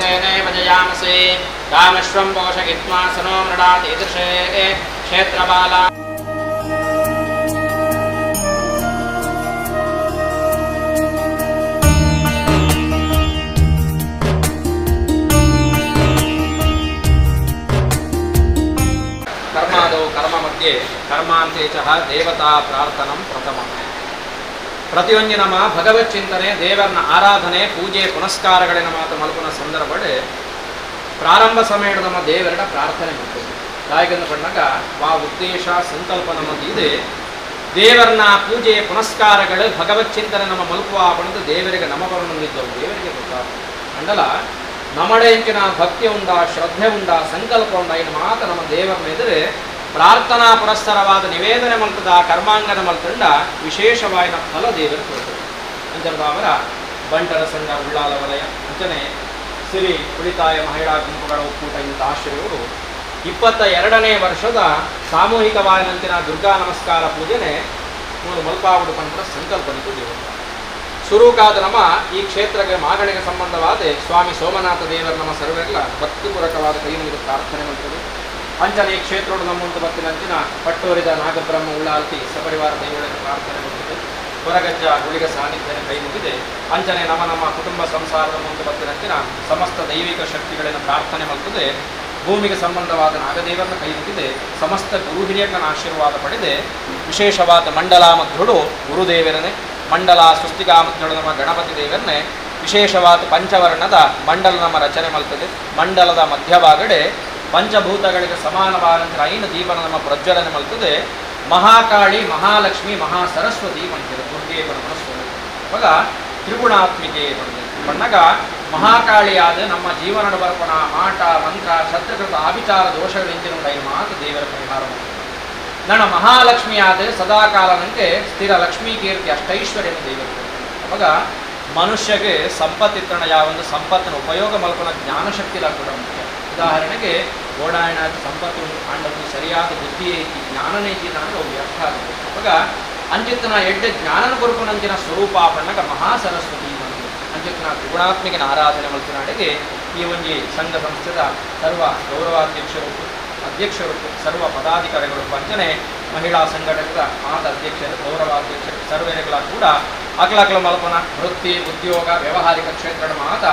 एतेनैव जयामसि। गामश्वं पोषयित्वा सनो मृडातीदृशे क्षेत्रबाला। ಕರ್ಮಾದೌ ಕರ್ಮ ಮಧ್ಯೆ ಕರ್ಮಾಂತೆ ಚ ದೇವತಾ ಪ್ರಾರ್ಥನಂ ಪ್ರಥಮ. ಪ್ರತಿಯೊಂಜಿ ನಮ್ಮ ಭಗವತ್ ಚಿಂತನೆ, ದೇವರನ ಆರಾಧನೆ, ಪೂಜೆ ಪುನಸ್ಕಾರಗಳಿನ ಮಾತು ಮಲ್ಪುನ ಸಂದರ್ಭಡೆ ಪ್ರಾರಂಭ ಸಮಯದ ನಮ್ಮ ದೇವರಡ ಪ್ರಾರ್ಥನೆ ಮಾಡ್ತೇವೆ. ದಾಯಿಗಂದು ಪಣ್ಣಾಗ ವಾ ಉದ್ದೇಶ ಸಂಕಲ್ಪ ನಮ್ಮದು ಇದೆ, ದೇವರನ್ನ ಪೂಜೆ ಪುನಸ್ಕಾರಗಳು ಭಗವತ್ ಚಿಂತನೆ ನಮ್ಮ ಮಲ್ಪುವ ಪಣದು ದೇವರಿಗೆ ನಮ ಬರನೊಂದಿದ್ದವು ದೇವರಿಗೆ ಗೊತ್ತಾ ಅಂಡಲ ನಮಡೆಂಚಿನ ಭಕ್ತಿ ಉಂಡ, ಶ್ರದ್ಧೆ ಉಂಡ, ಸಂಕಲ್ಪ ಉಂಡ, ಇನ್ನು ಮಾತ ನಮ್ಮ ದೇವರನ್ನ ಎದುರೆ ಪ್ರಾರ್ಥನಾ ಪುರಸ್ಸರವಾದ ನಿವೇದನೆ ಮಲ್ತದ ಕರ್ಮಾಂಗನ ಮಲ್ತಂಡ ವಿಶೇಷವಾಯಿನ ಫಲ ದೇವರು ಕೊಡ್ತದೆ. ಅಂಚನದಾವರ ಬಂಟರ ಸಂಘ ಉಳ್ಳಾಲ ವಲಯ ಅಂಚನೆ ಸಿರಿ ಉಳಿತಾಯ ಮಹಿಳಾ ಗುಂಪುಗಳ ಒಕ್ಕೂಟ ಇಂಥ ಆಶ್ರಯವರು 22ನೇ ವರ್ಷದ ಸಾಮೂಹಿಕವಾದಂತಿನ ದುರ್ಗಾ ನಮಸ್ಕಾರ ಪೂಜೆನೆ ಮೂರು ಮಲ್ಪಾವುಡು ಪಂಪನ ಸಂಕಲ್ಪನಿತು ದೇವರು ಸುರೂಕಾದ ನಮ್ಮ ಈ ಕ್ಷೇತ್ರಕ್ಕೆ ಮಾಗಣಿಗೆ ಸಂಬಂಧವಾದ ಸ್ವಾಮಿ ಸೋಮನಾಥ ದೇವರ ನಮ್ಮ ಸರ್ವೆಲ್ಲ ಭಕ್ತಿಪೂರ್ವಕವಾದ ಕೈ ಮುಗಿದು ಪ್ರಾರ್ಥನೆ ಮಾಡ್ತದೆ. ಅಂಚನೆ ಈ ಕ್ಷೇತ್ರೋಡು ನಮ್ಮುಂಟು ಬತ್ತಿನಂಚಿನ ಪಟ್ಟೋರಿದ ನಾಗಬ್ರಹ್ಮ ಉಳ್ಳಾಲ್ತಿ ಸಪರಿವಾರ ದೇವರಿಗೆ ಪ್ರಾರ್ಥನೆ ಮಾಡ್ತದೆ. ಹೊರಗಜ್ಜ ಗುಳಿಗ ಸಾನ್ನಿಧ್ಯನ ಕೈ ಮುಗಿದೆ. ಅಂಚನೆ ನಮ್ಮ ನಮ್ಮ ಕುಟುಂಬ ಸಂಸಾರದ ಮುಂದೆ ಬತ್ತಿನಂಚಿನ ಸಮಸ್ತ ದೈವಿಕ ಶಕ್ತಿಗಳನ್ನು ಪ್ರಾರ್ಥನೆ ಮಾಡ್ತದೆ. ಭೂಮಿಗೆ ಸಂಬಂಧವಾದ ನಾಗದೇವರನ್ನ ಕೈ ಮುಗಿದೆ. ಸಮಸ್ತ ಗುರು ಹಿರಿಯಕನ ಆಶೀರ್ವಾದ ಪಡೆದೆ ವಿಶೇಷವಾದ ಮಂಡಲ ಮಧ್ಯಡು ಗುರುದೇವರನ್ನೇ, ಮಂಡಲ ಸುಸ್ತಿಗಾ ಮಧ್ಯಡು ನಮ್ಮ ಗಣಪತಿ ದೇವರನ್ನೇ, ವಿಶೇಷವಾದ ಪಂಚವರ್ಣದ ಮಂಡಲ ನಮ್ಮ ರಚನೆ ಮಾಡ್ತದೆ. ಮಂಡಲದ ಮಧ್ಯಭಾಗಡೆ ಪಂಚಭೂತಗಳಿಗೆ ಸಮಾನವಾದಂಥ ಐನು ದೀಪನ ನಮ್ಮ ಪ್ರಜ್ವಲನೆ ಮಾಡ್ತದೆ. ಮಹಾಕಾಳಿ, ಮಹಾಲಕ್ಷ್ಮಿ, ಮಹಾ ಸರಸ್ವತಿ ಪಂಚರು ದುರ್ಗೆ ಪರಮನ ಸ್ವರೂಪ. ಅವಾಗ ತ್ರಿಗುಣಾತ್ಮಿಕೆ ಬಣ್ಣಗ ಮಹಾಕಾಳಿಯಾದ ನಮ್ಮ ಜೀವನದ ಬರ್ಪಣ ಮಾಟ ಮಂತ್ರ ಶತ್ರುಕೃತ ಆಭಿಚಾರ ದೋಷಗಳಿಂಚಿನ ಐನು ಮಾತು ದೇವರ ಪರಿಹಾರ ಮಾಡ್ತದೆ. ನನ್ನ ಮಹಾಲಕ್ಷ್ಮಿಯಾದ ಸದಾಕಾಲನಂತೆ ಸ್ಥಿರ ಲಕ್ಷ್ಮೀ ಕೀರ್ತಿ ಅಷ್ಟೈಶ್ವರ್ಯನ ದೇವರು. ಅವಾಗ ಮನುಷ್ಯಗೆ ಸಂಪತ್ತಿತ್ತಣ ಯಾವೊಂದು ಸಂಪತ್ತಿನ ಉಪಯೋಗ ಮಲ್ಪನ ಜ್ಞಾನಶಕ್ತಿಲ ಕೂಡ ಮುಖ್ಯ. ಉದಾಹರಣೆಗೆ ಓಡಾಯಣ ಸಂಪತ್ತು ಆಂಡದ್ದು ಸರಿಯಾದ ಬುದ್ಧಿ ಐತಿ ಜ್ಞಾನನೇ ಐತಿ ನಾನು ವ್ಯರ್ಥ ಆಗುತ್ತೆ. ಅವಾಗ ಅಂಚಿತ್ತನ ಎಡ್ಡೆ ಜ್ಞಾನನ ಕೊರಪುನಂಚಿನ ಸ್ವರೂಪ ಪಣ್ಣಗ ಮಹಾಸರಸ್ವತಿ ಬಂದು ಅಂಚಿತ್ತನ ತ್ರಿಗುಣಾತ್ಮಿಕನ ಆರಾಧನೆ ಮಲ್ತಿನಾಡಿಗೆ ಈ ಒಂಜಿ ಸಂಘ ಸಂಸ್ಥೆದ ಸರ್ವ ಗೌರವಾಧ್ಯಕ್ಷರು, ಅಧ್ಯಕ್ಷರು, ಸರ್ವ ಪದಾಧಿಕಾರಿಗಳು, ಪಂಚನೆ ಮಹಿಳಾ ಸಂಘಟಕದ ಮಾತ ಅಧ್ಯಕ್ಷರು, ಗೌರವಾಧ್ಯಕ್ಷರು ಸರ್ವೇರಿಗಳ ಕೂಡ ಅಕ್ಲಕ್ಲ ಮಲ್ಪನ ವೃತ್ತಿ ಉದ್ಯೋಗ ವ್ಯಾವಹಾರಿಕ ಕ್ಷೇತ್ರದ ಮಾತ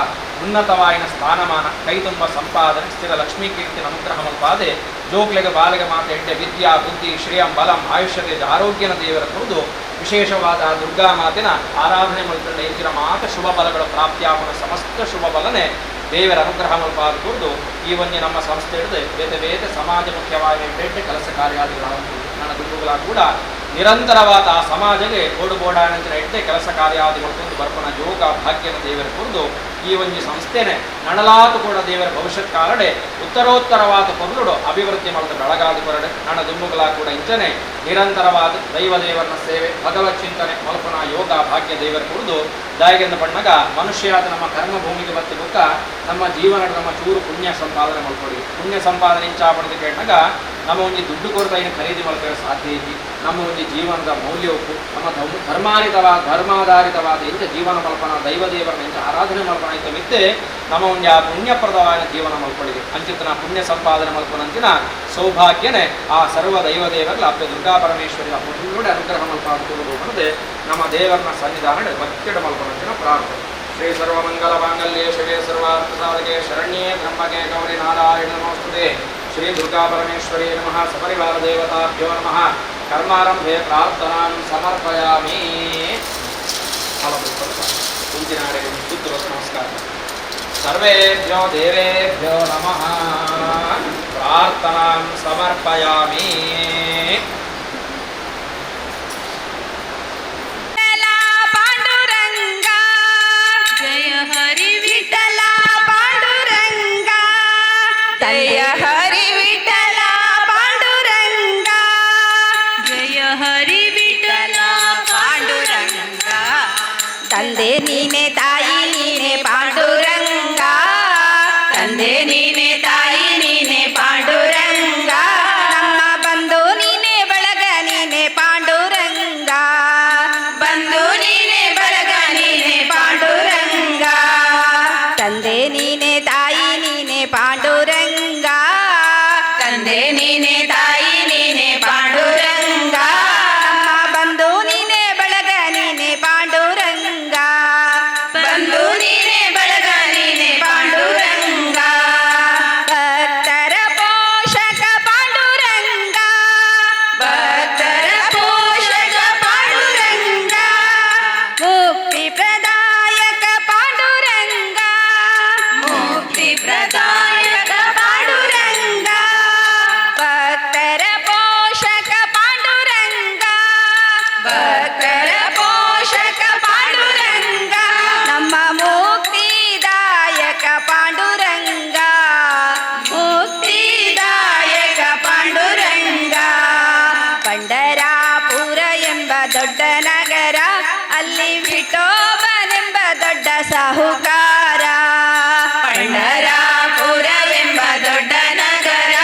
ಉನ್ನತವಾಯಿನ ಸ್ಥಾನಮಾನ ಕೈತುಂಬ ಸಂಪಾದನೆ ಸ್ಥಿರ ಲಕ್ಷ್ಮೀ ಕೀರ್ತಿನ ಅನುಗ್ರಹ ಮಲ್ಪಾದೆ ಜೋಕ್ಲೆಗ ಬಾಲೆಗ ಮಾತ ಎಡ್ಡೆ ವಿದ್ಯಾ ಬುದ್ಧಿ ಶ್ರೇಯಂ ಬಲಂ ಆಯುಷ್ಯ ಆರೋಗ್ಯನ ದೇವರ ಕುರಿದು ವಿಶೇಷವಾದ ದುರ್ಗಾ ಮಾತಿನ ಆರಾಧನೆ ಮಲ್ತಂಡ ಇಂಚಿನ ಮಾತ ಶುಭ ಫಲಗಳ ಪ್ರಾಪ್ತಿಯಾಗುವ ಸಮಸ್ತ ಶುಭ ಫಲನೆ ದೇವರ ಅನುಗ್ರಹ ಮಲ್ಪಾದ ಕುರಿದು ಈ ಒಂಜಿ ನಮ್ಮ ಸಂಸ್ಥೆ ಹಿಡಿದು ಬೇತೆ ಬೇತೆ ಸಮಾಜ ಮುಖ್ಯವಾಗಿ ಎಡ್ಡೆ ಕೆಲಸ ಕಾರ್ಯಾದಿಗಳ ನನ್ನ ದುಡ್ಡುಗಳ ಕೂಡ ನಿರಂತರವಾದ ಆ ಸಮಾಜಕ್ಕೆ ಬೋಡು ಬೋಡಾನಂಚಿನ ಎಡ್ಡೆ ಕೆಲಸ ಕಾರ್ಯಾದಿಗಳು ತಂದು ಬರ್ಪಣ ಯೋಗ ಭಾಗ್ಯನ ದೇವರ ಕುರಿದು ಈ ಒಂಜಿ ಸಂಸ್ಥೆನೆ ನಣಲಾತು ಕೂಡ ದೇವರ ಭವಿಷ್ಯತ್ ಕಾಲಡೆ ಉತ್ತರೋತ್ತರವಾದ ಪೊರ್ಲುಡು ಅಭಿವೃದ್ಧಿ ಮಾಡಿದ ಬೆಳಗಾದಿ ಕೊರಡೆ ನಣ ದುಮ್ಮುಗಳ ಕೂಡ ಇಂಚನೆ ನಿರಂತರವಾದ ದೈವ ದೇವರನ ಸೇವೆ ಭಗವತ್ ಚಿಂತನೆ ಮಲ್ಪನ ಯೋಗ ಭಾಗ್ಯ ದೇವರ ಕುರಿದು ದಾಯಿಗೆಂದ ಬಣ್ಣಗ ಮನುಷ್ಯಾದ ನಮ್ಮ ಕರ್ಮಭೂಮಿಗೆ ಬತ್ತಿ ಬುಕ್ಕ ನಮ್ಮ ಜೀವನದ ನಮ್ಮ ಚೂರು ಪುಣ್ಯ ಸಂಪಾದನೆ ಮಾಡ್ಕೊಡಿ. ಪುಣ್ಯ ಸಂಪಾದನೆ ಇಂಚಾ ಪಡೆದು ಕೇಳಿದಾಗ ನಮ್ಮ ಒಂಜಿ ದುಡ್ಡು ಕೊರತ ಏನು ಖರೀದಿ ಮಾಡ್ಕೊಳ್ಳೋ ಸಾಧ್ಯ ಐತಿ. ನಮ್ಮ ಒಂಜಿ ಜೀವನದ ಮೌಲ್ಯ ಉಪ್ಪು ನಮ್ಮ ಧರ್ಮಾರಿತವಾದ ಧರ್ಮಾಧಾರಿತವಾದ ಇಂಚ ಜೀವನ ಮಲ್ಪನ ದೈವ ದೇವರನ್ನ ಇಂಚ ಆರಾಧನೆ ಮಲ್ಪನ ಇತ್ತ ಮಿತ್ತೆ ನಮ್ಮ ಒಂಜಿ ಆ ಪುಣ್ಯಪ್ರದವಾದ ಜೀವನ ಮಲ್ಪೊಳಿಗೆ ಅಂಚಿತನ ಪುಣ್ಯ ಸಂಪಾದನೆ ಮಲ್ಪನಂಚಿನ ಸೌಭಾಗ್ಯನೇ ಆ ಸರ್ವ ದೈವ ದೇವರ ಅಪ್ಪ ದುರ್ಗಾ ಪರಮೇಶ್ವರಿ ಪುಣ್ಯಡೆ ಅನುಗ್ರಹ ಮಲ್ಪಾದ ನಮ್ಮ ದೇವರನ್ನ ಸನ್ನಿಧಾನ ಭಕ್ತಿಡ ಮಲ್ಪನಂಚಿನ ಪ್ರಾರ್ಥನೆ. ಶ್ರೀ ಸರ್ವಮಂಗಲ ಮಾಂಗಲ್ಯೇ ಶಿವೆ ಸರ್ವಾರ್ಥ ಸಾಧಕೆ ಶರಣ್ಯೇ ತ್ರ್ಯಂಬಕೆ ಗೌರಿ ನಾರಾಯಣ ನಮೋಸ್ತುತೆ. ಶ್ರೀ ದುರ್ಗಾ ಪರಮೇಶ್ವರಿ ನಮಃ. ಸಪರಿವಾರ ದೇವತಾಭ್ಯೋ ನಮಃ. ಕರ್ಮಾರಂಭೆ ಪ್ರಾರ್ಥನಾಂ ಸಮರ್ಪಯಾಮಿ. ನಮಸ್ಕಾರ. ಸರ್ವೇಭ್ಯೋ ದೇವೇಭ್ಯೋ ನಮಃ. ಪ್ರಾರ್ಥನಾಂ ಸಮರ್ಪಯಾಮಿ. पांडुरंगा जय हरी विठ्ठला पांडुरंगा जय हरी विठ्ठला पांडुरंगा जय हरी विठ्ठला ಪಾಂಡುರಂಗ ತಂದೆ ನೀನೆ ತಾಯಿ ನೀನೆ ಪಾಂಡುರಂಗ, ತಂದೆ ನೀನೆ ತಾಯಿ ನೀನೆ ಪಾಂಡುರಂಗ, ನಮ್ಮ ಬಂಧು ನೀನೆ ಬಳಗ ನೀನೆ ಪಾಂಡುರಂಗ, ಬಂಧು ನೀನೆ ಬಳಗ ನೀನೆ ಪಾಂಡುರಂಗ, ತಂದೆ ನೀನೆ ತಾಯಿ ಪೋಷಕ ಪಾಂಡುರಂಗ, ನಮ್ಮ ಮುಕ್ತಿದಾಯಕ ಪಾಂಡುರಂಗ, ಮುಕ್ತಿದಾಯಕ ಪಾಂಡುರಂಗ. ಪಂಡರಾಪುರ ಎಂಬ ದೊಡ್ಡ ನಗರ, ಅಲ್ಲಿ ವಿಠೋಬನೆಂಬ ದೊಡ್ಡ ಸಾಹುಕಾರ. ಪಂಡರಾಪುರವೆಂಬ ದೊಡ್ಡ ನಗರ,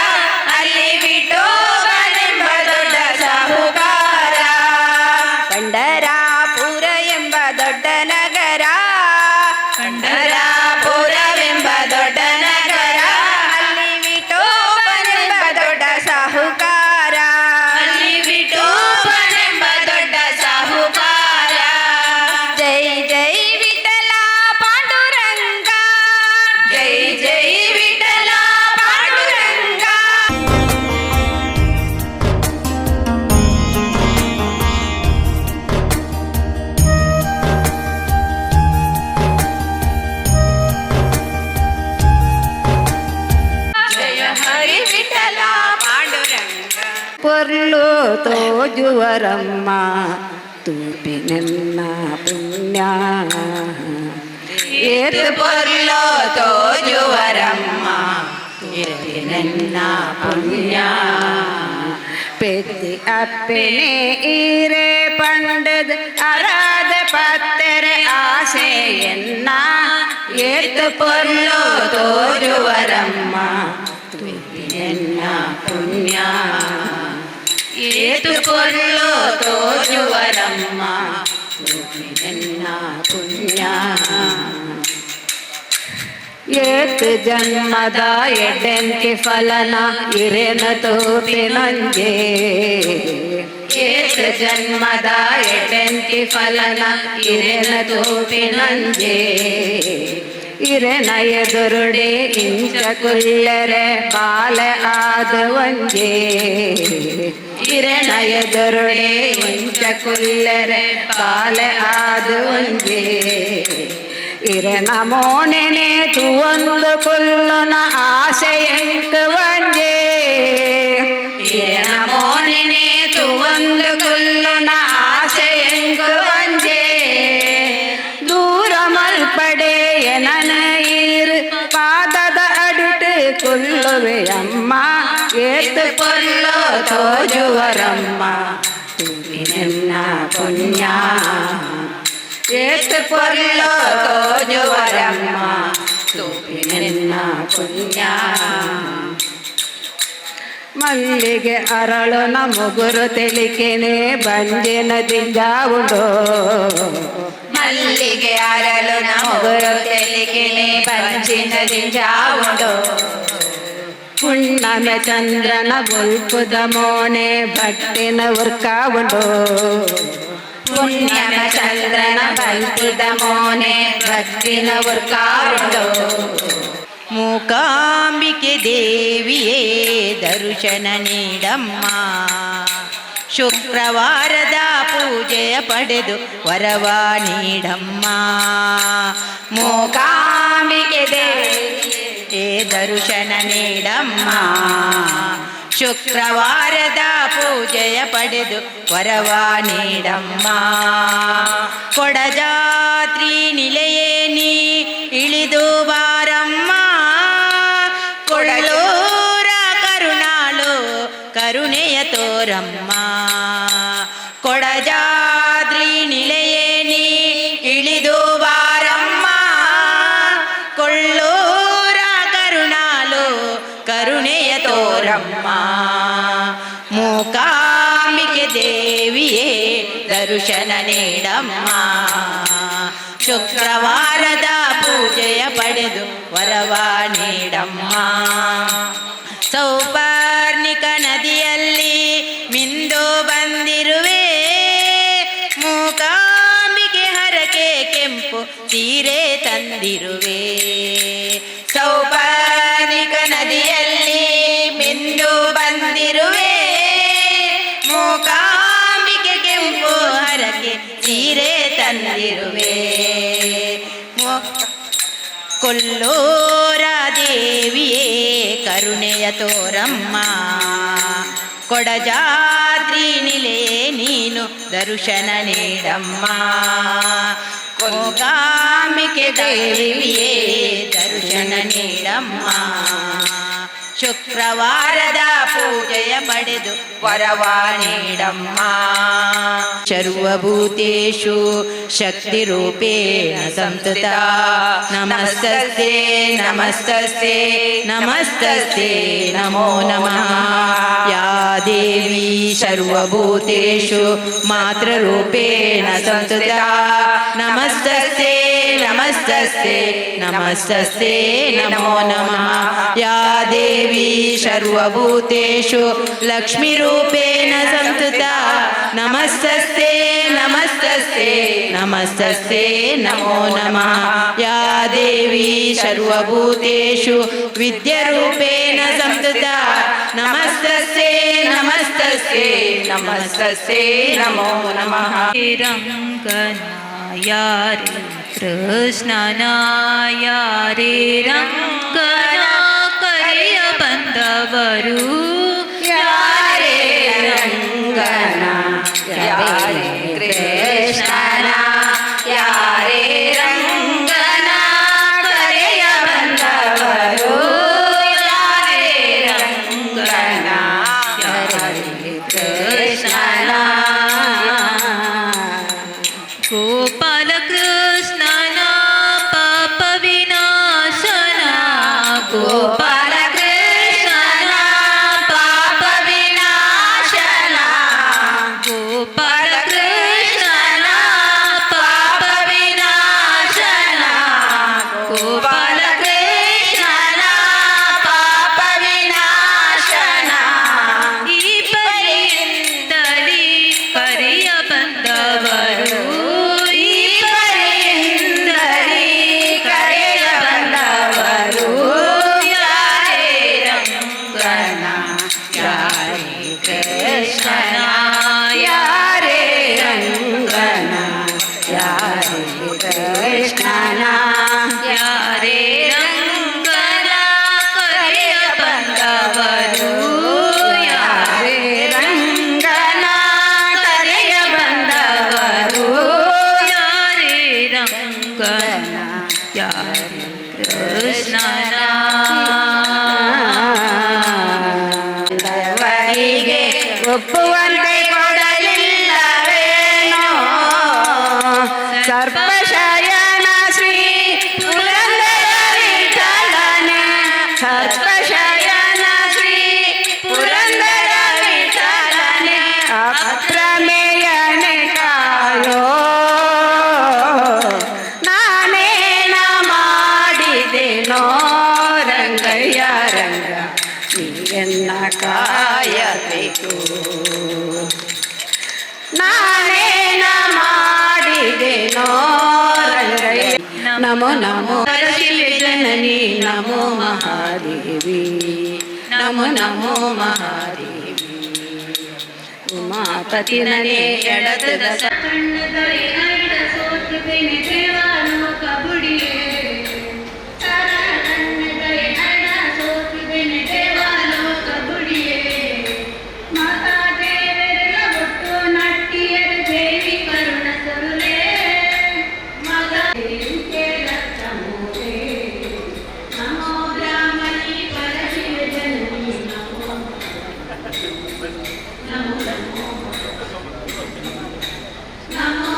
ಅಲ್ಲಿ ವಿಠೋಬನೆಂಬ ದೊಡ್ಡ ಸಾಹುಕಾರ. ಪಂಡರಾಪುರ ಎಂಬ ದೊಡ್ಡ ನಗರ, ಪಂಡರಾಪುರವೆಂಬ ದೊಡ್ಡ ನಗರ, ಅಲ್ಲಿ ವಿಠೋಬನೆಂಬ ದೊಡ್ಡ ಸಾಹುಕಾರ, ಅಲ್ಲಿ ವಿಠೋಬನೆಂಬ ದೊಡ್ಡ ಸಾಹುಕಾರ. ಜೈ ಜೈ ವಿಠಲ ಪಾಂಡುರಂಗ, ಜೈ ಜೈ ವಿಠಲ ಪಾಂಡುರಂಗ. ಜಯ ಹರಿ ವಿಠಲ ಪಾಂಡುರಂಗ. ಪೊರ್ಲು ತೋಜುವರಮ್ಮ ತೂಪಿನೆನ್ನ ಪುಣ್ಯ. ಏತು ಪೊರ್ಲೋ ತೋಜುವರಮ್ಮ ನನ್ನ ಪುಣ್ಯ. ಪೆದ್ದಿ ಅಪ್ಪೆನೆ ಈರೆ ಪಂಡದ ಅರಾದ ಪತ್ತೆರೆ ಆಸೆಯನ್ನ. ಏತು ಪೊರ್ಲು ತೋಜುವರಮ್ಮ ತೂಪಿನೆನ್ನ ಪುಣ್ಯ. ಏತು ಪೊರ್ಲೋ ತೋಜುವರಮ್ಮ ನನ್ನ ಪುಣ್ಯ. ಏತ್ ಜನ್ಮದ ಎಡೆಂತಿ ಫಲನ ಇರೆನ ತೋಪಿನಂಜೆ. ಏತು ಜನ್ಮದ ಎಡೆಂತಿ ಫಲನ ಇರೆನ ತೋಪಿನಂಜೆ. ಇರೆನ ಎದುರುಡೆ ಇಂಚ ಕುಲ್ಲೆರೆ ಬಾಲೆ ಆದ ಒಂಜೆ. ಇರೆನ ಎದುರುಡೆ ಇಂಚ ಕುಲ್ಲೆರೆ ಬಾಲೆ ಆದ ಒಂಜೆ. ಇರೆನ ಮೋನೆನೆ ತುವೊಂದು ಕುಲ್ಲುನ ಆಸೆಯಂಕ ಒಂಜೆ. ಇರೆನ ಮೋನೆನೆ ತುವೊಂದು ಕುಲ್ಲುನ ಆಸೆಯಂಕ ಒಂಜೆ. ದೂರ ಮಲ್ಪಡೆ ಎನನ ಈರು ಪಾದದ ಅಡಿಟ್ ಕುಲ್ಲುವೆ ಅಮ್ಮ. ಏತು ಪೊರ್ಲೋ ತೋಜುವರಮ್ಮ ನನ್ನ ಪುಣ್ಯ. ಏತು ಪೊರ್ಲೋ ತೋಜುವರಮ್ಮ ನನ್ನ ಪುಣ್ಯ. ಮಲ್ಲಿಗೆ ಅರಳು ಮುಗುರು ತೆಲಿಕೆನೆ ಬಂಜಿನ ದಿಂಜಾವುಂಡು. ಮಲ್ಲಿಗೆ ಅರಳು ಮುಗುರು ತೆಲಿಕೆನೆ ಬಂಜಿನ ದಿಂಜಾವುಂಡು. ಪುಣ್ಣಮೆ ಚಂದ್ರನ ಬುಲ್ಪುದ ಮೋನೆ ಭಟ್ಟಿನ ಉರ್ಕಾವುಂಡು. ಪುಣ್ಯಮ ಚಂದ್ರನ ಬಲ್ಪುದ ಮೋನೆ ಭಕ್ತಿನ ಉರ್ಕಾವುಂಡು. ಮೂಕಾಂಬಿಕೆ ದೇವಿಯೇ ದರ್ಶನ ನೀಡಮ್ಮ, ಶುಕ್ರವಾರದ ಪೂಜೆಯ ಪಡೆದು ವರವ ನೀಡಮ್ಮ. ಮೂಕಾಂಬಿಕೆ ದೇವಿಯೇ ದರ್ಶನ ನೀಡಮ್ಮ, ಶುಕ್ರವಾರದ ಪೂಜೆಯ ಪಡೆದು ವರವ ನೀಡಮ್ಮ. ಕೊಡಜಾತ್ರಿ ನಿಲೆಯೇ ನೀ ಇಳಿದು ಬಾರಮ್ಮ, ಕೊಡಲೂರ ಕರುಣಾಳು ಕರುಣೆಯ ತೋರಮ್ಮ. ಕೊಡಜಾದ್ರಿ ನಿಲೆಯೇ ನೀ ಇಳಿದು ಬಾರಮ್ಮ, ಕೊಳ್ಳೂರ ಕರುಣಾಳು ಕರುಣೆಯ ತೋರಮ್ಮ. ಮೂಕಾಂಬಿಕೆ ದೇವಿಯೇ ದರ್ಶನ ನೀಡಮ್ಮ, ಶುಕ್ರವಾರದ ಪೂಜೆಯ ಪಡೆದು ವರವ ನೀಡಮ್ಮ. ಸೌಪರ್ಣಿಕ ನದಿಯಲ್ಲಿ ಮಿಂದು ಬಂದಿರುವೆ, ಮೂಕಾಂಬಿಕೆ ಹರಕೆ ಕೆಂಪು ಸೀರೆ ತಂದಿರುವೆ. ಸೌಪರ್ಣಿಕ ನದಿಯಲ್ಲಿ ಮಿಂದು ಬಂದಿರುವೆ, ಮೂಕಾಂಬಿಕೆ ಕೆಂಪು ಹರಕೆ ಸೀರೆ ತಂದಿರುವೆ. ಕೊಲ್ಲೂರ ದೇವಿಯೇ ಕರುಣೆಯ ತೋರಮ್ಮ, ಕೊಡಜಾದ್ರಿ ನಿಲೆಯೇ ನೀನು ದರ್ಶನ ನೀಡಮ್ಮ. ಮೂಕಾಂಬಿಕೆ ದೇವಿಯೇ ದರ್ಶನ ನೀಡಮ್ಮ. ಶುಕ್ರವಾರದ ಪೂಜೆಯ ಪಡೆದು ವರವ ನೀಡಮ್ಮ. ಸರ್ವಭೂತೇಷು ಶಕ್ತಿರೂಪೇಣ ಸಂಸ್ಥಿತಾ ನಮಸ್ತಸ್ಯೈ ನಮಸ್ತಸ್ಯೈ ನಮಸ್ತಸ್ಯೈ ನಮೋ ನಮಃ. ಯಾ ದೇವಿ ಸರ್ವಭೂತೇಷು ಮಾತೃರೂಪೇಣ ಸಂಸ್ಥಿತಾ ನಮಸ್ತಸ್ಯೈ ನಮಸ್ತಸ್ಯೈ ನಮಸ್ತಸ್ಯೈ ನಮೋ ನಮಃ. ಯಾ ದೇವಿ ಸರ್ವಭೂತೇಷು ಲಕ್ಷ್ಮೀರೂಪೇಣ ಸಂಸ್ಥಿತಾ ನಮಸ್ತಸ್ಯೈ ನಮಸ್ತಸ್ಯೈ ನಮಸ್ತಸ್ಯೈ ನಮೋ ನಮಃ. ಯಾ ದೇವಿ ಸರ್ವಭೂತೇಷು ವಿದ್ಯಾರೂಪೇಣ ಸಂಸ್ಥಿತಾ ನಮಸ್ತಸ್ಯೈ ನಮಸ್ತಸ್ಯೈ ನಮಸ್ತಸ್ಯೈ ನಮೋ ನಮಃ. ರಂಗನ ಯಾರೇ ಕೃಷ್ಣನ ಯಾರೇ ರಂಗನ ಕರೆಯ ಬಂದವರು. ಯಾರೇ ರಂಗನ ಯಾರೇ ಕೃಷ್ಣನ ಯಾರೇ ರಂಗನ ಕರೆಯ ಬಂದವರು. ಯಾರೇ ರಂಗನ ಯಾರೇ ಕೃಷ್ಣನ. ಗೋಪಾಲ ಕೃಷ್ಣನ ಪಾಪ ವಿನಾಶನ. ಗೋಪಾಲ ಕೃಷ್ಣನ ಪಾಪ ವಿನಾಶನ. ಗೋಪಾಲ ಕೃಷ್ಣನ ಪಾಪ ವಿನಾಶನ. ಗೋಪಾಲ ಕೃಷ್ಣನ ಪಾಪ ವಿನಾಶನ. ಈ ಪರಿಯಿಂದಲೇ ಕರೆಯ ಬಂದವರು. ಈ ಪರಿಯಿಂದಲೇ ಕರೆಯ ಬಂದವರು. ಯಾರೇ ರಂಗನ ಯಾರೇ ಕೃಷ್ಣನ ಯಾರೇ ರಂಗನ ಯಾರೇ ಕೃಷ್ಣನ. ಯಾರೇ ರಂಗನ ಕರೆಯ ಬಂದವರು. ಯಾರೇ ರಂಗನ ಕರೆಯ ಬಂದವರು. ಯಾರೇ ರಂಗನ ಯಾರೇ ಕೃಷ್ಣನ. ಅವರಿಗೆ ಒಪ್ಪುವಂತೆ ಕೊಡಲಿಲ್ಲವೇನೋ. ಸರ್ಪಶಯನ ಶ್ರೀ ಪುರಂದರ ವಿಠಲನೆ. ಸರ್ಪಶಯನ ಶ್ರೀ ಪುರಂದರ ವಿಠಲನೆ ಅಪ್ರಮೇಯನೆ ಕಾಯೋ. ನಾನೇನ ಮಾಡಿದೆನೋ ರಂಗಯ್ಯ ರಂಗ ನೀ ಎನ್ನ ಕಾಯಬೇಕು. ನಾನೇನ ಮಾಡಿದೆನೋ ರಂಗಯ್ಯ. ನಮೋ ನಮೋ ಶಿವೆ ಜನನಿ ನಮೋ ಮಹಾದೇವಿ ನಮೋ ನಮೋ ಮಹಾದೇವಿ. ಉಮಾಪತಿ ನನೇ ಎಡತದ. ಸೋತಿದ್ದೇನೆ ದೇವಾಲೋಕ ಬುಡಿಯೇ. ಸೋತಿದ್ದೇನೆ ದೇವಾಲೋಕ ಬುಡಿಯೇ. ಮಾತಾ ದೇವರೆಲ್ಲ ಒಟ್ಟು ನಟ್ಟಿಯರ ದೇವಿ ಕರುಣ ಸರುಲೇ. ಮಾತಾ ನಮೋ ಬ್ರಾಹ್ಮಣಿ ಪರಶಿವ ಜನನಿ ನಮೋ ನಮೋ ನಮೋ ನಮೋ.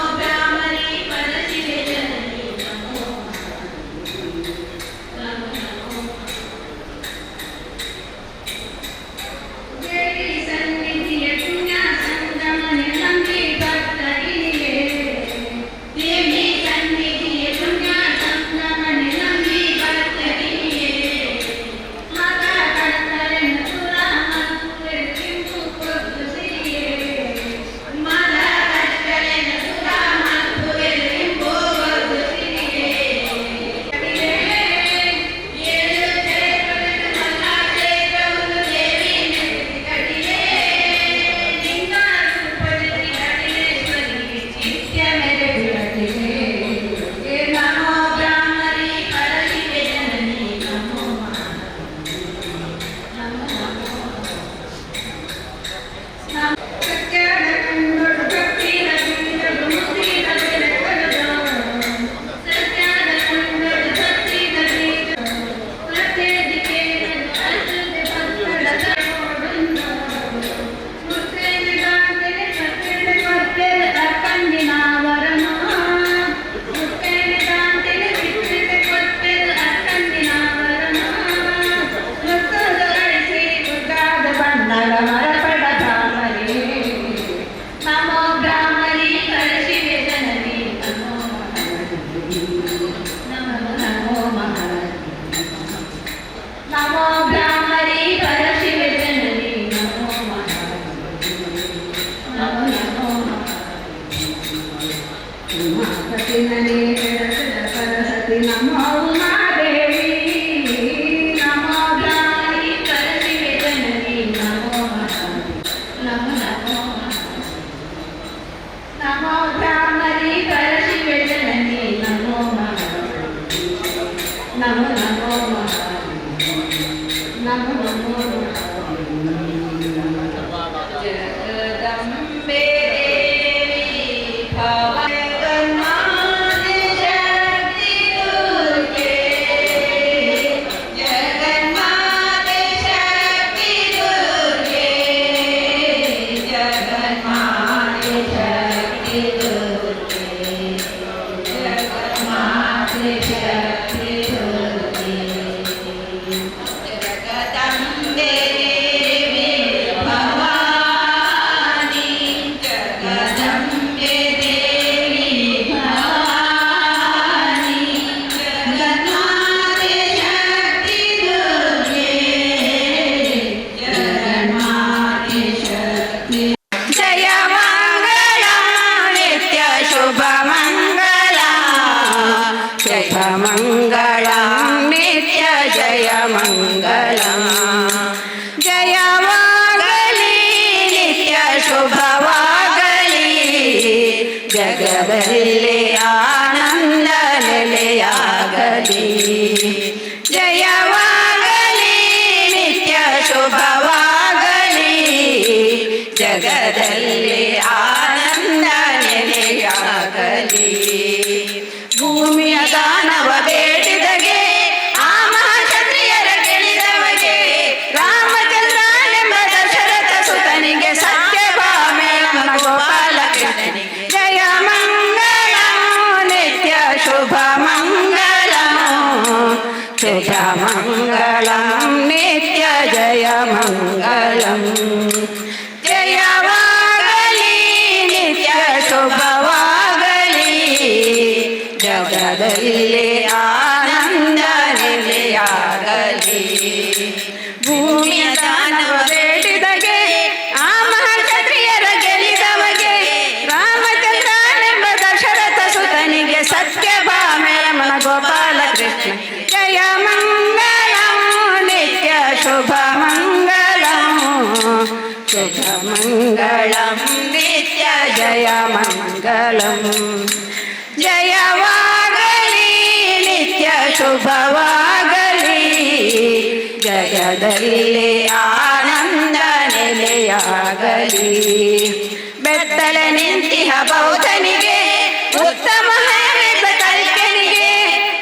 ಉಮಾಪತಿನನೇ ಎಡತದ ಪರಸತಿ ನಮೋ ಉಮಾದೇವಿ ನಮೋ ಬ್ರಾಹ್ಮಣಿ ಪರಶಿವೆ ಜನನಿ ನಮೋ ಮಹಾದೇವಿ ನಮೋ ನಮೋ ನಮೋ ಬ್ರಾಹ್ಮಣಿ ಪರಶಿವೆ ಜನನಿ ನಮೋ ಮಹಾದೇವಿ ನಮೋ ನಮೋ ಮಹಾದೇವಿ ನಮೋ ನಮೋ ಜಗದಂಬೆ ದೇವಿ ಭವ ಜಗನ್ಮಾತೆ ಶಕ್ತಿ ದುರ್ಗೆ ಜಗನ್ಮಾತೆ ಶಕ್ತಿ ದುರ್ಗೆ ಜಗನ್ಮಾತೆ ಶಕ್ತಿ ದುರ್ಗೆ ಜಗನ್ಮಾತೆ ಶಕ್ತಿ ದುರ್ಗೆ ಜಗದಂಬೆ ದೇವಿ ಭವಾನಿ ಜಗದಂಬೆ ದೇವಿ ಭವಾನಿ ಜಗನ್ಮಾತೆ ಶಕ್ತಿ ದುರ್ಗೆ ಜಗನ್ಮಾತೆ ಶಕ್ತಿ ಜಯ ಮಂಗಳ ನಿತ್ಯ ಶುಭ ಮಂಗಳ ಶುಭ ಮಂಗಳ ನಿತ್ಯ ಜಯ ಮಂಗಳ ಜಯವಾಗಲಿ ನಿತ್ಯ ಶುಭವಾಗಲಿ ಜಗದಲ್ಲಿ ಆನಂದ ನೆಲೆಯಾಗಲಿ ಜಯವಾಗಲಿ ನಿತ್ಯ ಶುಭವಾಗಲಿ ಜಗದಲ್ಲಿ ಆನಂದ ನೆಲೆಯಾಗಲಿ ಭೂಮಿಯ ದಾನವ ಬೇಡಿದಗೆ ಆ ಮಹಾಕ್ಷತ್ರಿಯರ ಗೆಳಿದವಗೆ ರಾಮಚಂದ್ರನೆಂಬ ದಶರಥ ಸುತನಿಗೆ ಸತ್ಯಭಾಮೆ ಗೋಪಾಲ ಕೃಷ್ಣನಿಗೆ ಜಯ ಮಂಗಳ ನಿತ್ಯ ಶುಭ ಮಂಗಳ ಶುಭ ಮಂಗಳಂ ನಿತ್ಯ ಜಯ ಮಂಗಳಂ ಜಯವಾಗಲಿ ನಿತ್ಯ ಶುಭವಾಗಲಿ ಜಗದಲ್ಲಿ ಆನಂದ ನೆಲೆಯಾಗಲಿ ಭೂಮಿಯ ದಾನವ ಬೇಡಿದಗೆ ಆ ಮಹಾಕ್ಷತ್ರಿಯರ ಗೆಲಿದವಗೆ ರಾಮಚಂದ್ರನೆಂಬ ದಶರಥ ಸುತನಿಗೆ ಸತ್ಯಭಾಮೆ ರಮಣ ಗೋಪಾಲ ಕೃಷ್ಣ ಜಯ ಮಂಗಳಂ ನಿತ್ಯ ಶುಭ ಮಂಗಳಂ ಶುಭ ಮಂಗಳಂ ನಿತ್ಯ ಜಯ ಮಂಗಳಂ ಜಯವಾಗಲಿ ನಿತ್ಯ ಶುಭವಾಗಲಿ ಜಗದಲ್ಲಿ ಆನಂದ ನೆಲೆಯಾಗಲಿ ಬೆತ್ತಲೆ ನಿಂತಿಹ ಬೌದ್ಧನಿಗೆ ಉತ್ತಮ ಹೇಮಿತ ಕಲ್ಕನಿಗೆ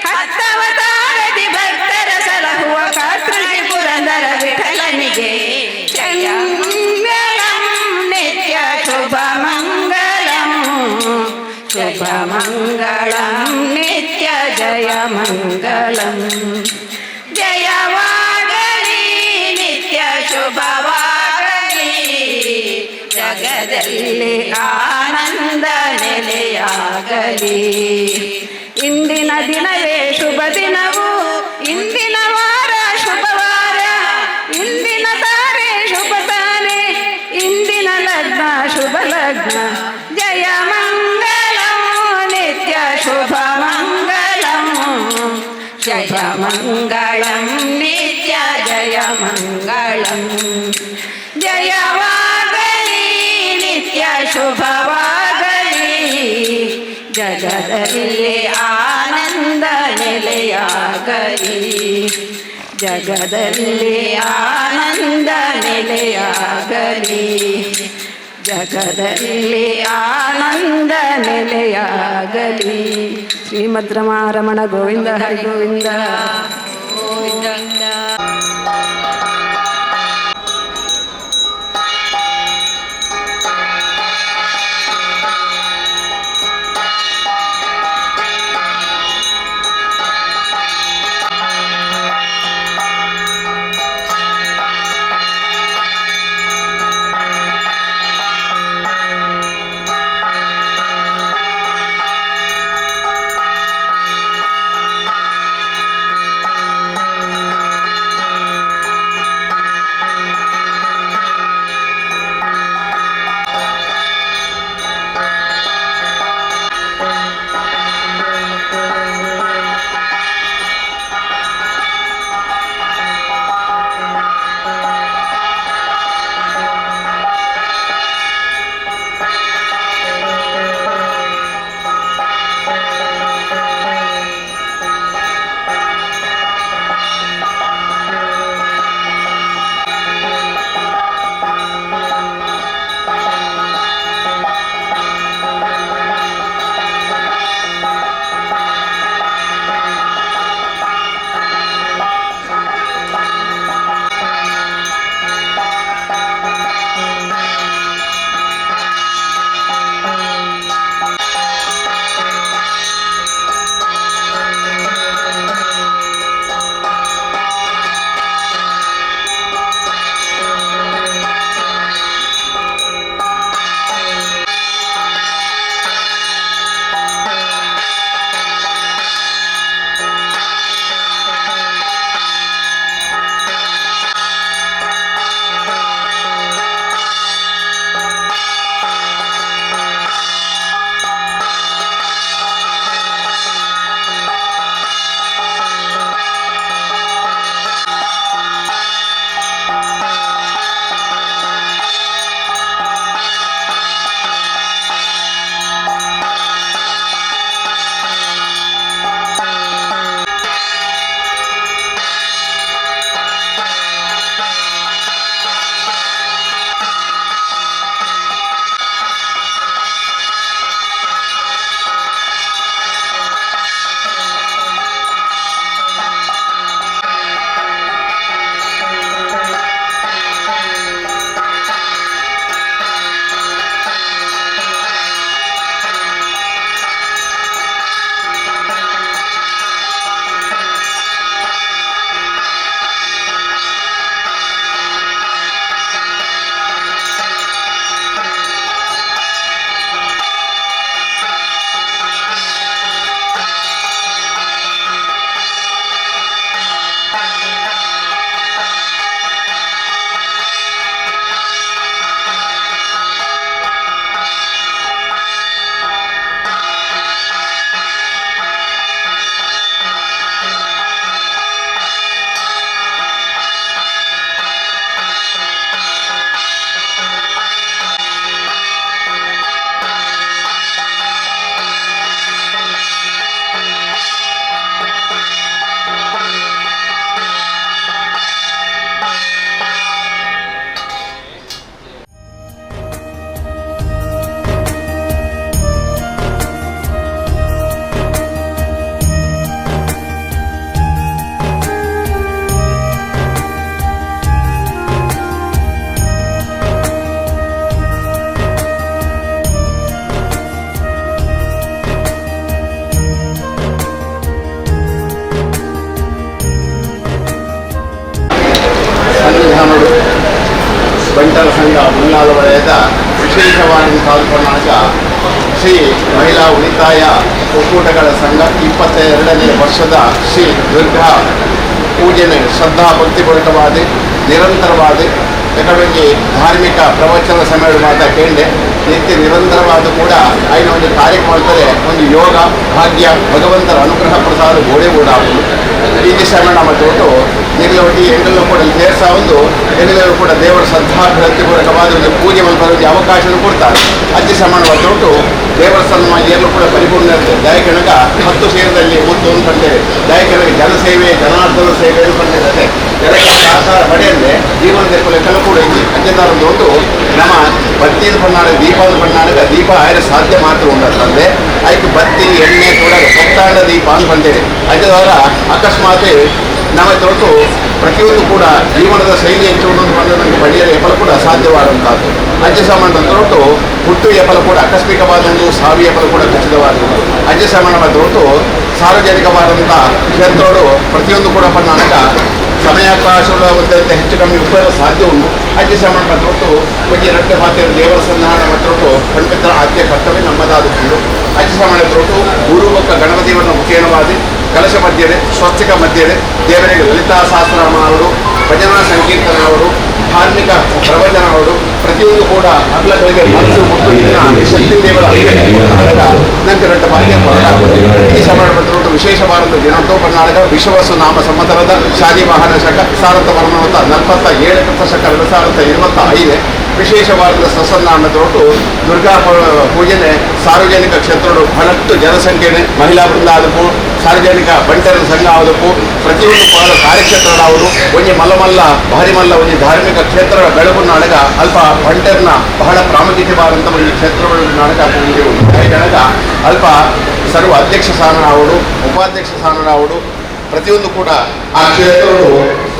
ಹತ್ತವತಾರದಿ ಭಕ್ತರ ಸಲಹುವ ಕರ್ತೃತಿ ಪುರಂದರ ವಿಠಲನಿಗೆ ಚಂಗಳಂ ನಿತ್ಯ ಶುಭ ಮಂಗಳಂ ಶುಭ ಮಂಗಳಂ ನಿತ್ಯ ಜಯ ಮಂಗಳಂ ಜಯವಾಗಲಿ ನಿತ್ಯ ಶುಭವಾಗಲಿ ಜಗದಲ್ಲಿ ಆನಂದ ನೆಲೆಯಾಗಲಿ ಇಂದಿನ ದಿನವೇ ಶುಭ ದಿನವು ಇಂದಿನ ವಾರ ಶುಭವಾರ ಇಂದಿನ ತಾರೆ ಶುಭ ತಾರೆ ಇಂದಿನ ಲಗ್ನ ಶುಭ ಲಗ್ನ ಜಯ ಮಂಗಳಂ ನಿತ್ಯ ಶುಭ ಮಂಗಳಂ ಶುಭ ಮಂಗಳಂ ನಿತ್ಯ ಜಯ ಮಂಗಳಂ ಜಯವಾಗಲಿ ನಿತ್ಯ ಶುಭವಾಗಲಿ ಜಗದಲ್ಲಿ ಆನಂದ ನೆಲೆಯಾಗಲಿ ಜಗದಲ್ಲಿ ಆನಂದ ನೆಲೆಯಾಗಲಿ ಜಗದಲ್ಲಿ ಆನಂದ ನೆಲೆಯಾಗಲಿ ಶ್ರೀಮದ್ ರಮಾರಮಣ ಗೋವಿಂದ ಹರಿ ಗೋವಿಂದ. ಗೋವಿಂದ. ಜಯ ಬಂಟರ ಸಂಘ ಮುನ್ನಾಲ ವಲಯದ ವಿಶೇಷವಾಗಿ ಪಾಲ್ಗೊಂಡಾಗ ಶ್ರೀ ಮಹಿಳಾ ಉಳಿತಾಯ ಒಕ್ಕೂಟಗಳ ಸಂಘ 22ನೇ ವರ್ಷದ ಶ್ರೀ ದುರ್ಗಾ ಪೂಜೆನೆ ಶ್ರದ್ಧಾ ಭಕ್ತಿಪೂರ್ವಕವಾದ ನಿರಂತರವಾದ ಯಾಕಂದ್ರೆ ಧಾರ್ಮಿಕ ಪ್ರವಚನ ಸಮಯ ಮಾತ ಕೇಂದ್ರ ನಿತ್ಯ ನಿರಂತರವಾದ ಕೂಡ ಐನ ಒಂದು ಕಾರ್ಯಕ್ರಮ ಮಾಡ್ತಾರೆ. ಒಂದು ಯೋಗ ಭಾಗ್ಯ ಭಗವಂತರ ಅನುಗ್ರಹ ಪ್ರಸಾದ ಗೋಡೆ ಓಡಾಡುವುದು ಈ ಸಮಯ ನಮ್ಮ ತೋಟು ನಿರ್ಲವಟಿ ಎಂಡಲ್ಲೂ ಕೂಡ ಸೇರ್ಸ ಒಂದು ಎಲ್ಲರೂ ಕೂಡ ದೇವರ ಶ್ರದ್ಧಾ ಭಕ್ತಿಪೂರ್ವಕವಾದ ಒಂದು ಪೂಜೆ ಮಲ್ಪೋದಕ್ಕೆ ಅವಕಾಶವನ್ನು ಕೊಡ್ತಾರೆ. ಅಜ್ಜಿ ಸಮಾನ ತೋಟು ದೇವರ ಸನ್ಮಾನ ಎಲ್ಲೂ ಕೂಡ ಪರಿಪೂರ್ಣ ಇರ್ತದೆ. ದಯಕೆನಗ 10 ಸೇರದಲ್ಲಿ ಮುತ್ತು ಅಂತ ಕಂಡೇವೆ. ದಯಕೆನಗ ಜನಸೇವೆ ಜನಾರ್ದನ ಸೇವೆ ಅಂತ ಕಂಡಿರುತ್ತೆ. ಜನಗಳ ಸಹಕಾರ ಪಡೆಯಂದೆ ಜೀವನದ ಲೆಕ್ಕಲು ಕೂಡ ಇಲ್ಲಿ ಅಂಜದಾರ ಉಂಟು. ನಮ್ಮ ಬತ್ತಿದ ಬಣ್ಣಾಡ ದೀಪದ ಬಣ್ಣಾಡಗ ದೀಪ ಆಯ್ರ ಸಾಧ್ಯ ಮಾತ್ರ ಉಂಟಂದೆ ಆಯ್ತು ಬತ್ತಿ ಎಣ್ಣೆ ಕೂಡ ಕೊತ್ತಾಂಡ ದೀಪ ಅಂತ ಬಂದೇವೆ. ಅಂಜದವರ ಅಕಸ್ಮಾತ್ ನಮ್ಮ ತೊಟ್ಟು ಪ್ರತಿಯೊಂದು ಕೂಡ ಜೀವನದ ಶೈಲಿ ಹೆಚ್ಚುವುದು ಬಂದ ನಮಗೆ ಪಡೆಯಲು ಎಪ್ಪಲು ಕೂಡ ಅಸಾಧ್ಯವಾದಂಥದ್ದು. ಅಜ್ಜ ಸಾಮಾನ್ಯ ತೊಟ್ಟು ಹುಟ್ಟು ಎಪ್ಪಲು ಕೂಡ ಆಕಸ್ಮಿಕವಾದ ಒಂದು ಸಾವಿ ಎಪ್ಪಲು ಕೂಡ ಖಚಿತವಾದದ್ದು. ಅಜ್ಜ ಸಾಮಾನ್ಯ ತೊಟ್ಟು ಸಾರ್ವಜನಿಕವಾದಂಥ ಕ್ಷೇತ್ರಗಳು ಪ್ರತಿಯೊಂದು ಕೂಡ ಪನ್ನಾನಕ ಸಮಯಾವಕಾಶಗಳ ಒಂದಂತೆ ಹೆಚ್ಚು ಕಮ್ಮಿ ಉಪಯೋಗ ಸಾಧ್ಯ ಉಂಟು. ಅಜ್ಜ ಸಾಮಾನ್ಯ ತೊಟ್ಟು ಒಂಜಿ ರಡ್ಡೆ ಮಾತೆ ದೇವರ ಸನ್ನಿಧಾನ ತೊಟ್ಟು ಪಂಡಿತರ ಆದ್ಯ ಕರ್ತವ್ಯ ನಮ್ಮದಾದುಕೊಂಡು ಅಜ್ಜ ಸಾಮಾನ್ಯ ತೊಟ್ಟು ಗುರುಮುಖ ಗಣಪತಿಯವರನ್ನು ಮುಖೇನವಾದಿ ಕಲಶ ಮಧ್ಯೆ ಸ್ವಸ್ತಿಕ ಮಧ್ಯೆ ದೇವರಿಗೆ ಲಲಿತಾ ಸಹಸ್ರನಾಮವರು ಭಜನಾ ಸಂಕೀರ್ತನ ಅವರು ಧಾರ್ಮಿಕ ಪ್ರವಚನ ಅವರು ಪ್ರತಿಯೊಂದು ಕೂಡ ಅಗ್ಲಗಳಿಗೆ ಮನಸ್ಸು ಮತ್ತು ಶಕ್ತಿ ದೇವರ ನಂತರ ಭಾಗ್ಯ ಈ ಸಮಯ ವಿಶೇಷವಾದ ದಿನಂತೋ ಕರ್ನಾಟಕ ವಿಶ್ವವಸು ನಾಮ ಸಂವತ್ಸರದ ಶಾಲಿವಾಹನ ಶಕ 1447 ಶಕ 2025 ವಿಶೇಷವಾದ ಸಸನ್ನಾಮ ತೊಟ್ಟು ದುರ್ಗಾ ಪೂಜೆನೆ ಸಾರ್ವಜನಿಕ ಕ್ಷೇತ್ರಗಳು ಬಹಳಷ್ಟು ಜನಸಂಖ್ಯೆ ಮಹಿಳಾ ವೃಂದ ಆದಕ್ಕೂ ಸಾರ್ವಜನಿಕ ಬಂಟರ ಸಂಘ ಆದಕ್ಕೂ ಪ್ರತಿಯೊಂದು ಕಾರ್ಯಕ್ಷೇತ್ರಗಳಾವರು ಒಂಜಿ ಮಲ್ಲ ಮಲ್ಲ ಭಾರಿ ಮಲ್ಲ ಒಂಜಿ ಧಾರ್ಮಿಕ ಕ್ಷೇತ್ರಗಳ ಬೆಳಗು ನಾಡಗ ಅಲ್ಪ ಬಂಟರ್ನ ಬಹಳ ಪ್ರಾಮುಖ್ಯವಾದಂಥ ಒಂದು ಕ್ಷೇತ್ರಗಳ ನಾಡಕ ಪೂಜೆ ಉಂಟು. ಅಲ್ಪ ಸರ್ವ ಅಧ್ಯಕ್ಷ ಸ್ಥಾನರಾವರು ಉಪಾಧ್ಯಕ್ಷ ಸ್ಥಾನರಾವರು ಪ್ರತಿಯೊಂದು ಕೂಡ ಆ ಕ್ಷೇತ್ರಗಳು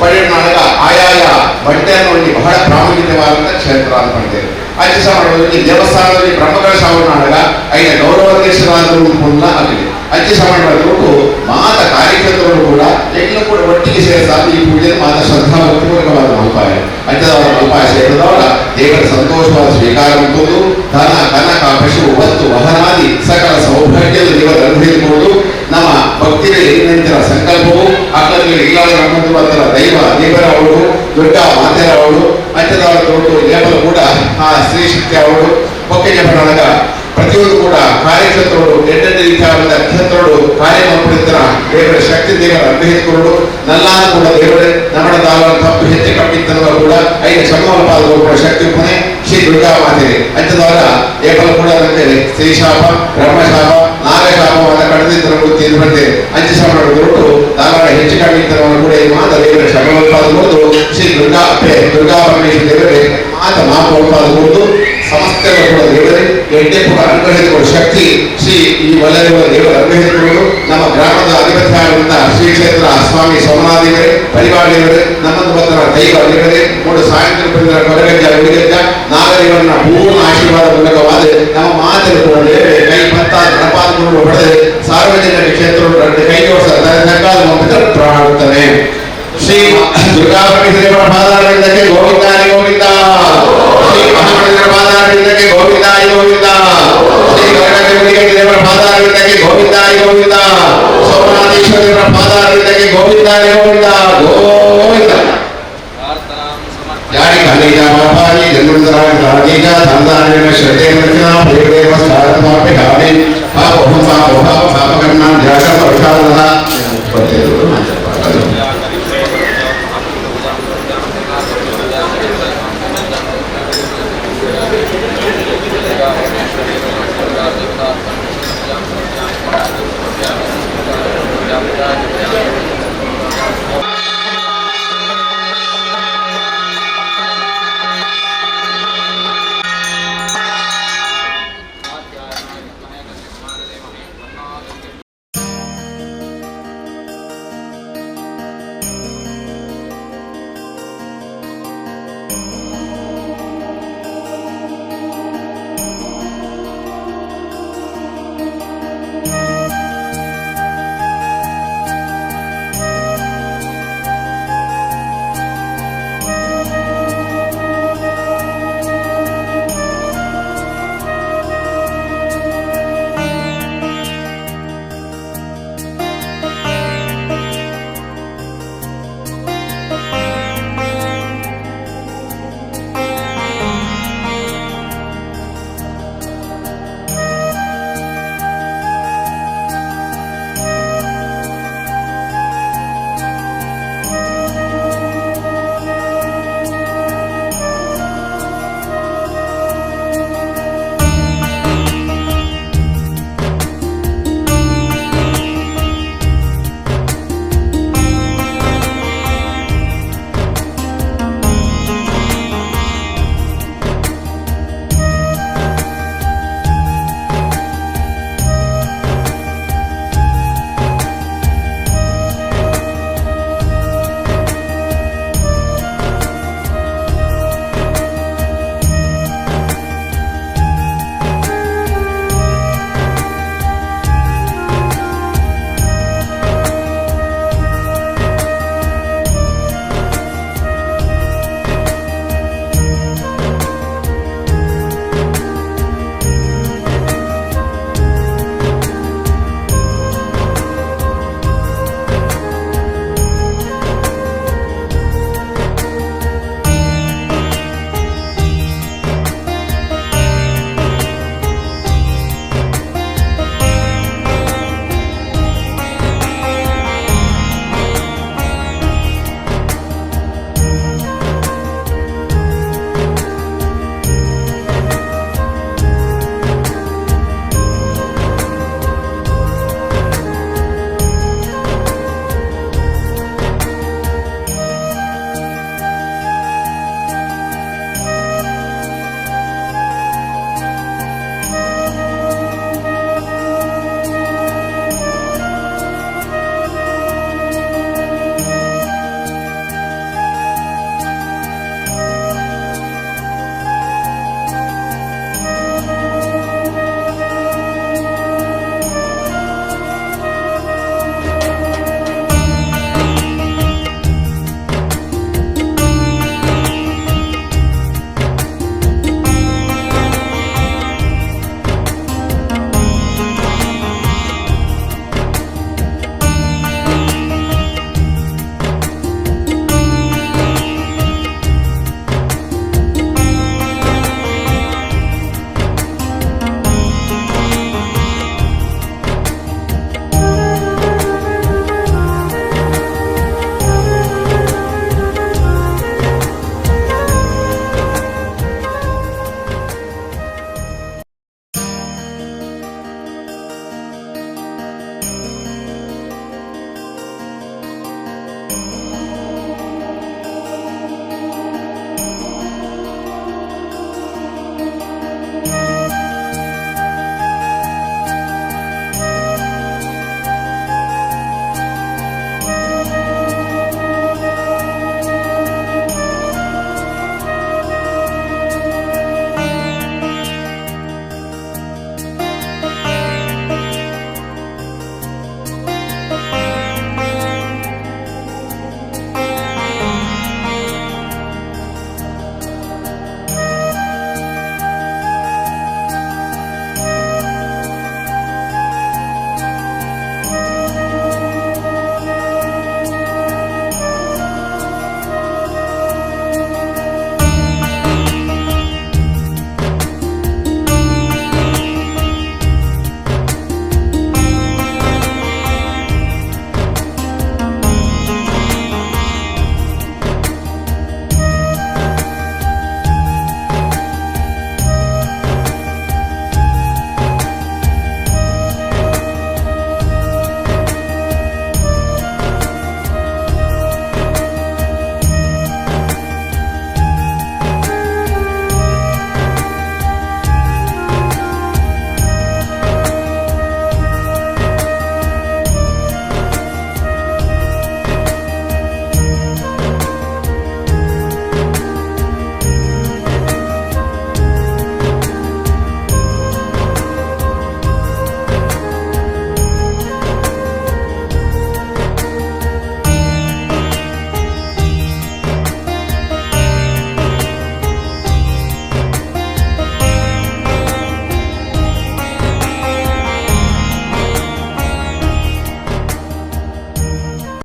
ಪರಿಣಾಮದ ಆಯಾಯ ಬಂಟೆಯನ್ನು ಒಂದು ಬಹಳ ಪ್ರಾಮುಖ್ಯವಾದಂಥ ಕ್ಷೇತ್ರ ಅಂತ ಮಾಡ್ತೇವೆ. ಅಜ್ಜ ಸಾಮಾನ್ಯವಾಗಿ ದೇವಸ್ಥಾನದಲ್ಲಿ ಬ್ರಹ್ಮಕಲಶ ನಾಡಗ ಐನ ಗೌರವಾಧ್ಯಕ್ಷರಾದರು ಆಗಲಿ ಅಜ್ಜ ಸಾಮಾನ್ಯವಾಗಿ ಮಾತ ಕಾರ್ಯಕ್ಷೇತ್ರಗಳು ಕೂಡ ಎಲ್ಲೂ ಕೂಡ ಒಟ್ಟಿಗೆ ಸೇರಿಸಾದ ಈ ಪೂಜೆ ಮಾತ ಶ್ರದ್ಧಾ ಭಕ್ತಿಪೂರ್ವಕವಾದ ಮಲ್ಪಾಯ ಅಜ್ಜದವರ ಮಲ್ಪಾಯ ಸೇರಿದವರ ದೇವರ ಸಂತೋಷವಾದ ಸ್ವೀಕಾರ ಉಂಟು. ಧನ ಕನಕ ಪಶು ವಸ್ತು ವಹನಾದಿ ಸಕಲ ಸೌಭಾಗ್ಯದ ದೇವರ ಅನುಭವಿಸಿಕೊಂಡು ನಮ್ಮ ಭಕ್ತಿಯ ಏನೆಂತರ ಸಂಕಲ್ಪವು ಅಕ್ಕದಲ್ಲಿ ಇಲ್ಲಾದ ನಮ್ಮಂತರ ದೈವ ದೇವರವರು ದುರ್ಗಾ ಮಾತೆಯರವರು ಅಂಚದವರ ತೋಟು ಲೇಬಲ್ ಕೂಡ ಆ ಸ್ತ್ರೀ ಶಕ್ತಿ ಅವರು ಒಕ್ಕಲಿಗ ಬಣ್ಣದ ಪ್ರತಿಯೊಂದು ಕೂಡ ಕಾರ್ಯಕ್ಷೇತ್ರಗಳು ಎಂಟೆಂಟು ರೀತಿಯಾದ ಕ್ಷೇತ್ರಗಳು ಕಾರ್ಯ ಮಾಡಿದ್ರ ದೇವರ ಶಕ್ತಿ ದೇವರ ಅನುಗ್ರಹಿಸಿಕೊಂಡು ನಲ್ಲಾನು ಕೂಡ ದೇವರೇ ನಮ್ಮಡ ದಾವರ ತಪ್ಪು ಹೆಚ್ಚು ಕಮ್ಮಿತ್ತನವ ಕೂಡ ಐದು ಸಮಪಾದ ಕೂಡ ಶಕ್ತಿ ಪುಣೆ ಶ್ರೀ ದುರ್ಗಾ ಮಾತೆ ಅಂಚದವರ ಏಕಲ ಕೂಡ ನಮಗೆ ಸ್ತ್ರೀ ಶಾಪ ಬ್ರಹ್ಮಶಾಪ ನಾಗಶಾಪವಾದ ಕಡದಿದ್ದರ ತೀರ್ಪಂತೆ ಅಂಚೆ ಶಾಪ ಹೊರಟು ದಾವರ ಹೆಚ್ಚು ಕಮ್ಮಿತ್ತನವನ್ನು ಕೂಡ ಈ ಮಾತ ದೇವರ ಕ್ಷಮಪಾದ ಕೊಟ್ಟು ಶ್ರೀ ದುರ್ಗಾ ಅಪ್ಪೆ ದುರ್ಗಾ ಪರಮೇಶ್ವರ ದೇವರೇ ಮಾತ ಮಾಪೋಪಾದ ಕೊಟ್ಟು ಸಮಸ್ತ ಕೂಡ ದೇವರೇ ಎಡ್ಡೆ ಕೂಡ ಅನುಗ್ರಹಿಸಿಕೊಳ್ಳುವ ಶಕ್ತಿ ಶ್ರೀ ಈ ವಲಯದ ದೇವರ ಅನುಗ್ರಹಿಸಿಕೊಳ್ಳಲು ನಮ್ಮ ಗ್ರಾಮದ ಅಧಿಪತಿಯಾದಂಥ ಶ್ರೀ ಕ್ಷೇತ್ರ ಸ್ವಾಮಿ ಸೋಮನಾಥೇವರೇ ಪರಿವಾರ ದೇವರೇ ನಮ್ಮದು ಭಕ್ತರ ದೈವ ದೇವರೇ ಮೂಡು ಸಾಯಂಕಾಲ ಬಂದ ಕೊರಗಜ್ಜ ಗುಡಿಗಜ್ಜ ನಾಗದೇವರನ್ನ ಪೂರ್ಣ ಆಶೀರ್ವಾದ ಮೂಲಕವಾದ ನಮ್ಮ ಮಾತಿನ ಕೂಡ ದೇವರೇ ಕೈ ಪತ್ತ ಗಣಪಾದಗಳು ಹೊಡೆದರೆ ಸಾರ್ವಜನಿಕ ಕ್ಷೇತ್ರ ಕೈ ಜೋಡಿಸ ಪ್ರಾಣುತ್ತಾನೆ. ಶ್ರೀ ದುರ್ಗಾ ಪರಮೇಶ್ವರ ಪಾದಾರವಿಂದಕ್ಕೆ ಗೋವಿಂದಾರಿ ಗೋವಿಂದ, ಶ್ರೀ ಮಹಾಮಂದಿರ ಪಾದಾರವಿಂದಕ್ಕೆ ಗೋವಿಂದಾರಿ ಗೋವಿಂದ, ಶ್ರೀ ದೇವರ ಪಾದಾರವಿಂದಕ್ಕೆ ಗೋವಿಂದಾರಿ ಗೋವಿಂದ, ಸೋಮನಾಥೇಶ್ವರ ದೇವರ ಪಾದಾರವಿಂದಕ್ಕೆ ಗೋವಿಂದಾರಿ ಗೋವಿಂದ ಗೋವಿಂದ. ಯಾರಿ ಖಂಡಿತ ಪಾಪಾನಿ ಜನ್ಮಂತರಾಣೀಜ ಸಂತಾನ ಶ್ರದ್ಧೆ ದೇವ ಸ್ಥಾನಮಾಪಿ ಹಾನಿ ಪಾಪೋಹಂ ಪಾಪೋಹ